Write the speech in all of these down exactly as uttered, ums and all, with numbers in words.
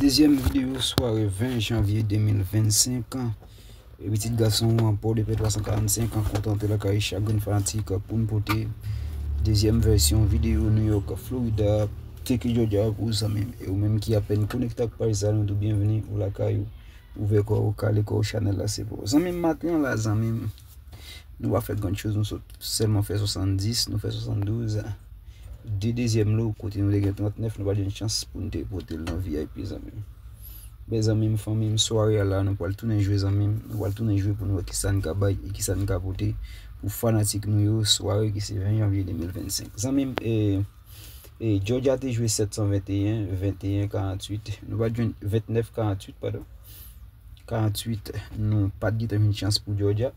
Dezyèm videyo sware ven janvye de mil vennsenk an. E pitit gason an, Pòdepè twa san karannsenk an, kontan antre lakay chak grenn fanatik pou n pote dezyèm vèsyon videyo New York, Florida, Teke Georgia pou ou zanmi m. E ou menm ki apèn konekte ak paj sa, nou di w byenveni, ou lakay ou. Ouvè kò w, kale kò w, chanèl la se pou ou. Zanmi m, maten an la, zanmi m, nou pa fè grann choz, nou sot sèlman fè swasanndis, nou fè swasanndouz. De dezyèm lo, kote nou te gen trannèf, nou pa t jwenn chans pou n te pote l nan V I P, zanmi m. Men zanmi m, fanmi m, sware a la, nou pral tounen jwe, zanmi m. Nou pral tounen jwe pou nou wè kisa n ka bay e kisa n ka pote pou fanatik nou yo, sware ki se ven janvye de mil vennsenk. Zanmi m, e, e, Georgia te jwe sèt san venteyen, venteyen karanntuit. Nou pa t jwenn, ventnèf karanntuit, padon. Karanntuit, nou pa t gentan jwenn chans pou Georgia.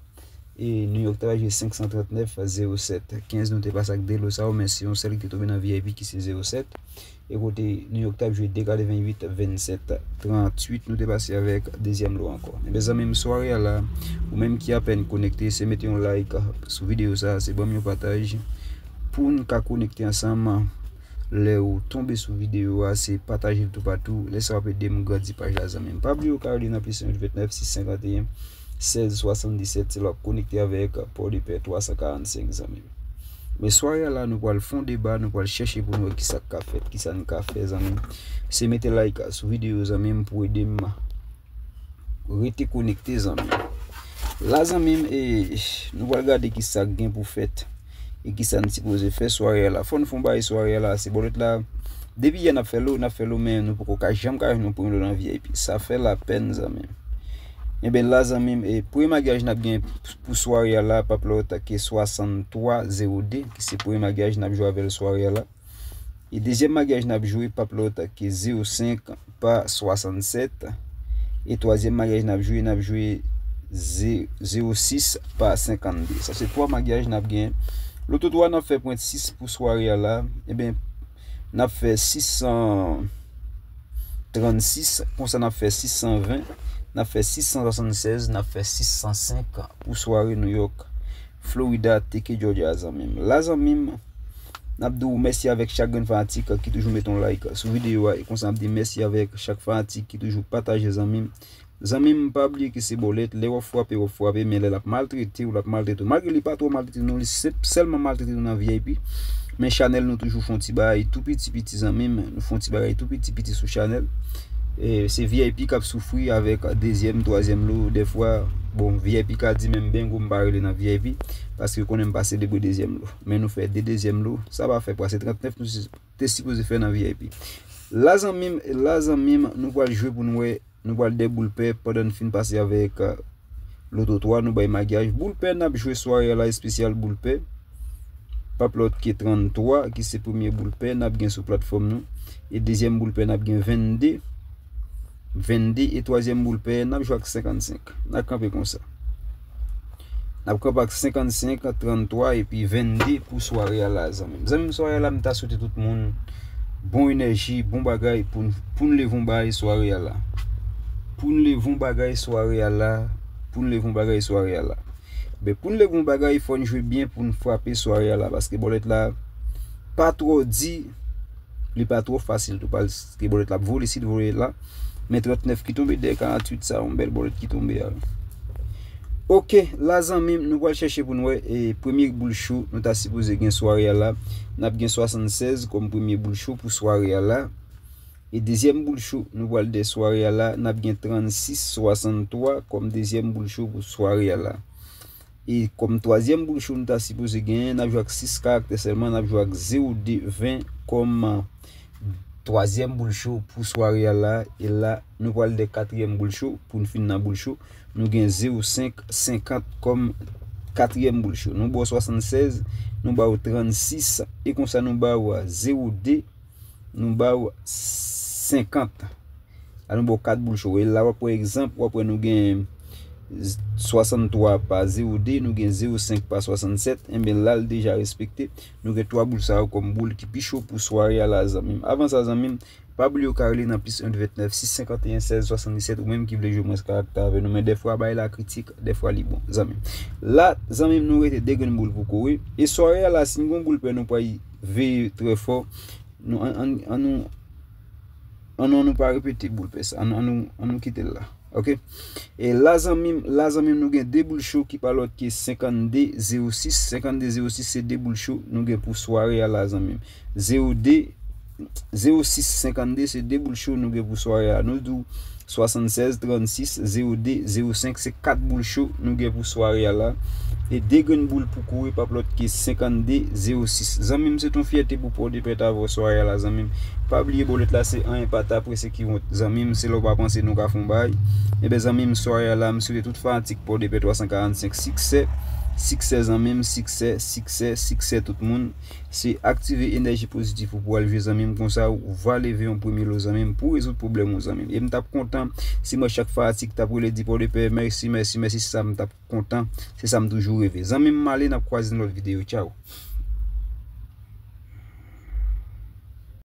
E New York t ap jwe senk san trannèf, zewo sèt. Kenz nou te pase ak de lo sa yo, men se yon sèl ki te tonbe nan V I P ki se zewo sèt. E kote New York t ap jwe de katreventuit, vennsèt, tranntuit, nou te pase avèk dezyèm lo ankò. Ebyen, zanmi m, sware a la, ou menm ki apèn konekte, se mete yon like sou videyo sa, se ban m yon pataj pou n ka konekte ansanm. Lè ou tonbe sou videyo a, se pataje l toupatou. Lè sa w ap ede m grandi paj la, zanmi m. Pa bliye ou ka rele nan plis en ventnèf sis senkanteyen sèz swasanndisèt, se lè w ap konekte avèk Pòdepè twa san karannsenk, zanmi m. Men sware a la, nou pral fè yon deba, nou pral chèche pou nou wè kisa k ka fèt, kisa n ka fè, zanmi m. Se mete like sou videyo, zanmi m, pou ede m rete konekte, zanmi m. La, zanmi m, e, nou pral gade kisa k gen pou fèt e kisa n sipoze fè sware a la. Fò n fè yon bagay sware a la, se bòlèt la. Depi yè n ap fè lo, n ap fè lo, men nou poko ka janm ka jwenn yon premye lo nan V I P. Sa fè lapèn, zanmi m. Ebyen, la, zanmi m, e, premye maryaj n ap gen pou sware a la, p ap lòt ke swasanntwa zewo de, ki se premye maryaj n ap jwe avè l sware a la. E dezyèm maryaj n ap jwe p ap lòt ke zewo senk pa swasannsèt. E twazyèm maryaj n ap jwe, n ap jwe ze-, zewo sis pa senkannde. Sa se twa maryaj n ap gen. Loto twa n ap fè pwent sis pou sware a la. Ebyen, n ap fè sis san trannsis, konsa n ap fè sis san ven, n ap fè sis san swasannsèz, n ap fè sis san senk pou sware New York, Florida, Teke Georgia, zanmi m. La, zanmi m, n ap di w mèsi avèk chak grenn fanatik ki toujou mete yon like sou videyo a. E konsa n ap di mèsi avèk chak fanatik ki toujou pataje, zanmi m. Zanmi m, pa bliye ke se bòlèt. Lè w ap frape, w ap frape, men lè l ap maltrete w, l ap maltrete w. Malgre li pa twò maltrete nou, li se-, sèlman maltrete nou nan V I P. Men chanèl nou toujou fè yon ti bagay tou piti piti, zanmi m. Nou fè yon ti bagay tou piti piti sou chanèl. E se V I P k ap soufri avèk dezyèm, twazyèm lo. Dèfwa, bon, V I P ka di menm bengo m pa rele nan V I P, paske yo konnen m pa selebre dezyèm lo. Men nou fè de dezyèm lo. Sa pa fè pase trannèf nou si-, te sipoze fè nan V I P. La, zanmi m, la, zanmi m, nou pral jwe pou n wè, nou pral dè boul pè pandan n fin pase avèk, e, loto twa, nou bay maryaj. Boul pè n ap jwe sware a la espesyal boul pè. P ap lòt ke tranntwa, ki se premye boul pè n ap gen sou platfòm nou. E dezyèm boul pè n ap gen vennde. Vennde e twazyèm boul pè n ap jwe ak senkannsenk. N ap kanpe konsa. N ap kanpe ak senkannsenk, tranntwa epi vennde pou sware a la, zanmi m. Zanmi m, sware a la, m ta swete tout moun bon enèji, bon bagay pou n, pou n leve yon bagay sware a la. Pou n leve yon bagay sware a la. Pou n leve yon bagay sware a la. Ben, pou n leve yon bagay, fò n jwe byen pou n frape sware a la, paske bòlèt la pa twò di, li pa twò fasil tou, paske bòlèt la ap vole isit, vole la. Men trannèf ki tonbe dèyè karanntuit sa, yon bèl bòlèt ki tonbe a. Oke, la, zanmi m, nou pral chèche pou n wè, e, premye boul cho nou ta sipoze gen sware a la. N ap gen swasannsèz kòm premye boul cho pou sware a la. E dezyèm boul cho nou pral dè sware a la, n ap gen trannsis swasanntwa kòm dezyèm boul cho pou sware a la. E kòm twazyèm boul cho nou ta sipoze genyen, n ap jwe ak sis karaktè sèlman, n ap jwe ak zewo de ven kòm twazyèm boul cho pou sware a la. E la, nou pral dè katriyèm boul cho pou n fin nan boul cho. Nou gen zewo senk senkant kòm katriyèm boul cho. Nou ba w swasannsèz, nou ba w trannsis, e konsa nou ba w zewo de, nou ba w senkant. La, nou ba w kat boul cho. E la, w ap wè egzanp, w ap wè nou gen swasanntwa pa zewo de, nou gen zewo senk pa swasannsèt. Enben, la, l deja respekte. Nou gen twa boul sa yo kòm boul ki pi cho pou sware a la, zanmi m. Avan sa, zanmi m, pa bliye w ka rele nan plis en ventnèf sis senkanteyen sèz swasanndisèt, ou menm ki vle jwe mwens karaktè avè nou. Men dèfwa, bagay la kritik, dèfwa li bon, zanmi m. La, zanmi m, nou rete de grenn boul pou kore. E sware a la, si n gen yon boul pè, nou pral veye trè fò. Nou, an, an, an nou An nou, an nou pa repete boul pès. An nou, an nou, an nou kite l la. Ok? E la zanmi m, la zanmi m, nou gen de boul cho ki pa lòt ke senkannde zewo sis. Senkannde zewo sis se de boul cho nou gen pou sware a la zanmi m. Zewo de, zewo sis senkannde se de boul cho nou gen pou sware a. Nou di w swasannsèz trannsis zewo de zewo senk se kat boul cho nou gen pou sware a la. E de grenn boul pou kouri p ap lòt ke senkannde zewo sis. Zanmi m, se t on fyète pou Pòdepè t avè w sware a la zanmi m. Pa bliye bòlèt la se anyen pa ta prese ki wont. Zanmi m, se lè w pa panse nou ka fè yon bagay. Enben zanmi m, sware a la, m swete tout fanatik Pòdepè twa san karannsenk siksè. Siksè zanmi m, siksè, siksè, siksè tout moun. Se aktive enèji pozitif ou pou al jwe zanmi m, konsa ou va leve yon premye lo zanmi m pou rezoud pwoblèm ou zanmi m. E m t ap kontan si mwen chak fanatik t ap rele di Pòdepè mèsi, mèsi, mèsi, se sa m t ap kontan, se sa m toujou reve. Zanmi m, m ale, n ap kwaze nan lòt videyo. Tchaw.